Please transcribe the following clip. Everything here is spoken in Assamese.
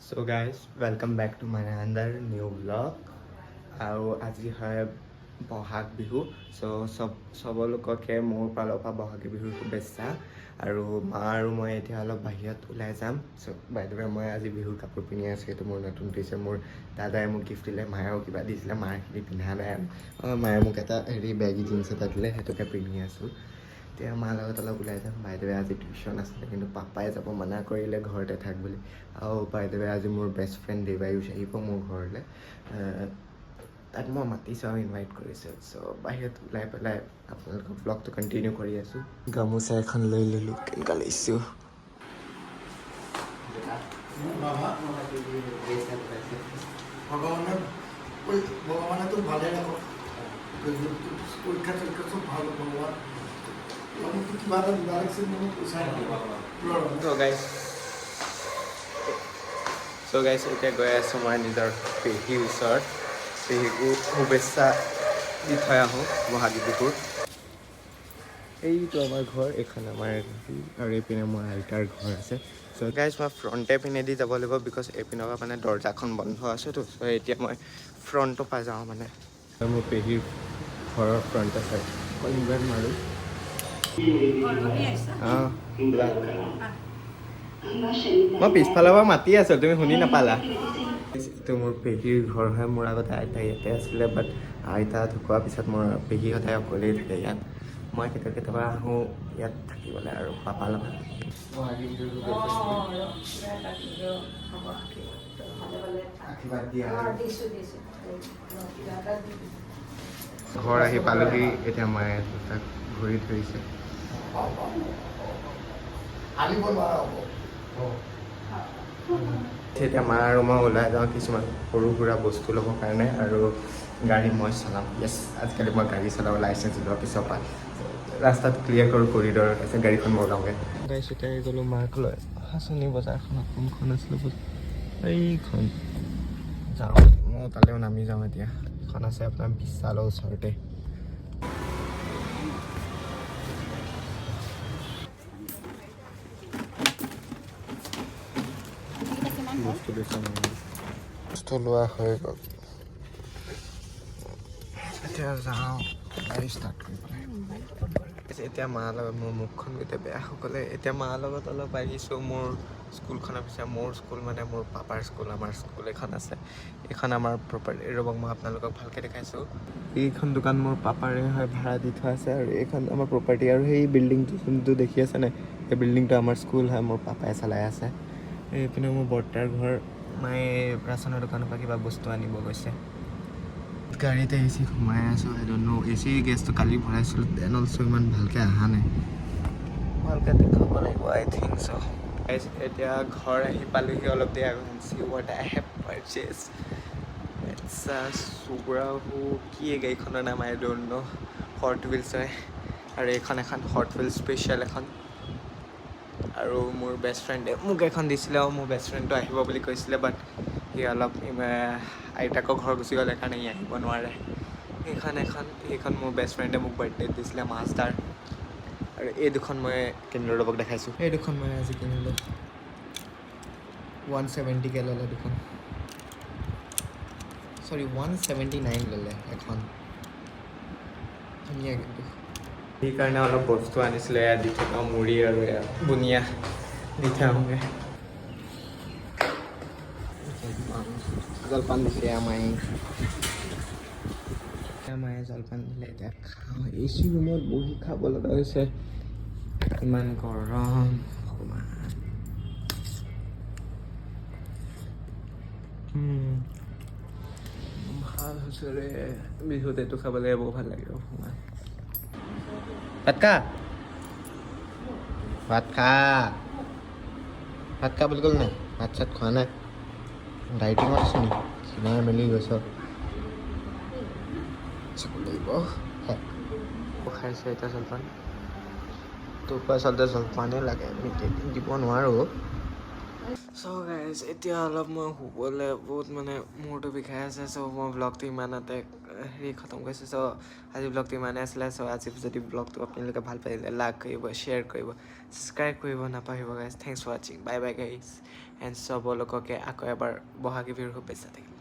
So guys, welcome back to my another new vlog. আৰু আজি হয় বহাগ বিহু। চ' চবলোককে মোৰ ফালৰ পৰা বহাগ বিহুৰ শুভেচ্ছা। আৰু মা আৰু মই এতিয়া অলপ বাহিৰত ওলাই যাম। চ' বাই the ৱে, মই আজি বিহুৰ কাপোৰ পিন্ধি আছোঁ। সেইটো মোৰ নতুন পিছে মোৰ দাদাই মোক গিফ্ট দিলে। মায়েও কিবা দিছিলে, মাৰখিনি পিন্ধা নাই। আৰু মায়ে মোক এটা হেৰি বেগী জিন্স এটা দিলে, সেইটোকে পিন্ধি আছোঁ। এতিয়া মাৰ লগত অলপ ওলাই যাম। বাই the ৱে, আজি টিউশ্যন আছিলে, কিন্তু পাপাই যাব মানা কৰিলে, ঘৰতে থাক বুলি। আৰু বাই the ৱে, আজি মোৰ বেষ্ট ফ্ৰেণ্ড দেৱায়ুষ আহিব মোৰ ঘৰলৈ। তাক মই মাতিছোঁ আৰু ইনভাইট কৰিছোঁ। চ' বাহিৰত ওলাই পেলাই আপোনালোকৰ ব্লগটো কণ্টিনিউ কৰি আছোঁ। গামোচা এখন লৈ ল'লোঁ, কেনেকুৱা লাগিছোঁ? বাবা, ভগৱানে ভগৱানে তোক ভালে ৰাখক। পৰীক্ষা চৰীক্ষা চব ভাল হ'ব। ভগৱান মোক কিবা এটা দিব লাগিছিল, মানে পইচা। চ' গাইজ, এতিয়া গৈ আছোঁ মই নিজৰ পেহীৰ ওচৰত। পেহীকো শুভেচ্ছা দি থৈ আহোঁ বহাগী বিহুৰ। এইটো আমাৰ ঘৰ, এইখন আমাৰ হেৰি আৰু এইপিনে মোৰ আইতাৰ ঘৰ আছে। চ' গাইজ, মই ফ্ৰণ্টে পিনেদি যাব লাগিব, because এইপিনৰ পৰা মানে দৰ্জাখন বন্ধ আছেতো। চ' এতিয়া মই ফ্ৰণ্টৰ পৰা যাওঁ। মানে মোৰ পেহীৰ ঘৰৰ ফ্ৰণ্টে চাই কলিং বেল মাৰোঁ। অঁ, মই পিছফালৰ পৰা মাতি আছোঁ, তুমি শুনি নাপালা। এইটো মোৰ পেহীৰ ঘৰ হয়। মোৰ আগতে আইতা ইয়াতে আছিলে, বাট আইতা ঢুকোৱাৰ পিছত মোৰ পেহী সদায় অকলেই থাকে ইয়াত। মই কেতিয়াবা কেতিয়াবা আহোঁ ইয়াত থাকিবলৈ আৰু পাপাৰ লগত। অঁ, আশীৰ্বাদ দিয়া আৰু। দিছোঁ দিছোঁ, কিবা এটা দি। ঘৰ আহি পালোহি। এতিয়া মায়ে তাক ভৰি ধৰিছে। আনিব নোৱাৰা হ'ব। এতিয়া মা আৰু মই ওলাই যাওঁ কিছুমান সৰু সুৰা বস্তু ল'বৰ কাৰণে আৰু গাড়ী মই চলাম। য়েছ, আজিকালি মই গাড়ী চলাব লাইচেঞ্চ লোৱাৰ পিছৰ পৰা। ৰাস্তাটো ক্লিয়াৰ কৰোঁ কৰিডৰত, তাৰপিছত গাড়ীখন মই ওলাওঁগৈ। গাইছ, এতিয়া আহি গ'লোঁ মাক লৈ হাঁচনি বজাৰখনত। কোনখন আছিলে বজাৰ? এইখন। যাওঁ, মই তালৈও নামি যাওঁ এতিয়া। এইখন আছে আপোনাৰ বিশালৰ ওচৰতে। বস্তু বেছি, বস্তু লোৱা হৈ গ'ল। এতিয়া যাওঁ গাড়ী ষ্টাৰ্ট কৰি পেলাই। এতিয়া মাৰ লগত, মোৰ মুখখন গোটেই বেয়া হৈ গ'লে। এতিয়া মাৰ লগত অলপ আহিছোঁ মোৰ স্কুলখনৰ পিছে। মোৰ স্কুল মানে মোৰ পাপাৰ স্কুল, আমাৰ স্কুল এখন আছে। এইখন আমাৰ প্ৰপাৰ্টি। ৰ'বক, মই আপোনালোকক ভালকৈ দেখাইছোঁ। এইখন দোকান মোৰ পাপাৰে হয়, ভাড়া দি থোৱা আছে আৰু এইখন আমাৰ প্ৰপাৰ্টি। আৰু সেই বিল্ডিংটো যোনটো দেখি আছে নাই, সেই বিল্ডিংটো আমাৰ স্কুল হয়, মোৰ পাপাই চলাই আছে। এইপিনে মোৰ বৰ্তাৰ ঘৰ। মায়ে ৰাচনৰ দোকানৰ পৰা কিবা বস্তু আনিব গৈছে। গাড়ীতে এ চি সোমাই আছোঁ। আই don't no, এ চি গেছটো কালি ভৰাইছিলোঁ, then also ইমান ভালকৈ অহা নাই। ভালকৈ দেখাব লাগিব, আই থিংক চ'। এতিয়া ঘৰ আহি পালোহি অলপ দেৰি আগত। See what I have purchase. আচ্ছা, চুব্ৰাহু কি এই গাড়ীখনৰ নাম, আই don't no. Hot wheels হয় আৰু এইখন এখন হট হুইলছ স্পেচিয়েল এখন। আৰু মোৰ বেষ্ট ফ্ৰেণ্ডে মোক এখন দিছিলে আৰু মোৰ বেষ্ট ফ্ৰেণ্ডটো আহিব বুলি কৈছিলে, বাট সি অলপ আইতাকৰ ঘৰ গুচি গ'ল, সেইকাৰণে সি আহিব নোৱাৰে। সেইখন এখন, সেইখন মোৰ বেষ্ট ফ্ৰেণ্ডে মোক বাৰ্থডেত দিছিলে, মাষ্টাৰ। আৰু এই দুখন মই কিনিলোঁ। ৰ'বক, দেখাইছোঁ। এই দুখন মই আজি কিনিলোঁ। 170কৈ ল'লে দুখন। চৰি, 179 ল'লে এখন। ধুনীয়া কিন্তু। সেইকাৰণে অলপ বস্তু আনিছিলে, এয়া দি থকা মুড়ি আৰু এয়া বুনিয়া দি থৈ আহোঁগৈ। জলপান, জলপান দিছে এয়া মায়ে। এয়া মায়ে জলপান দিলে, এতিয়া খাওঁ। এ চি ৰুমত বহি খাব লগা হৈছে, ইমান গৰম, ভগৱান। ভাল হৈছে ৰে। বিহুত এইটো খাবলৈ বৰ ভাল লাগিব, ভগৱান। ভাত খা, ভাত খা, ভাত খা বুলি ক'লো নাই? ভাত চাত খোৱা নাই? ডাইটিঙত আছ নেকি? ক্ষীণাই মেলি গৈছ। চাব লাগিব। খাইছে এতিয়া জলপান। তোকো আচলতে জলপানেই লাগে, মিঠৈ দিব নোৱাৰোঁ। চ' গাইজ, এতিয়া অলপ মই শুবলৈ, বহুত মানে মূৰটো বিষাই আছে। চ' মই ব্লগটো ইমানতে হেৰি খতম কৰিছোঁ। চ' আজি ব্লগটো ইমানেই আছিলে। চ' আজি যদি ব্লগটো আপোনালোকে ভাল পাইছিলে, লাইক কৰিব, শ্বেয়াৰ কৰিব, ছাবস্ক্ৰাইব কৰিব নাপাহৰিব guys. Thanks for watching. Bye bye guys. And চবলোককে আকৌ এবাৰ বহাগী বিহুৰ শুভেচ্ছা থাকিল।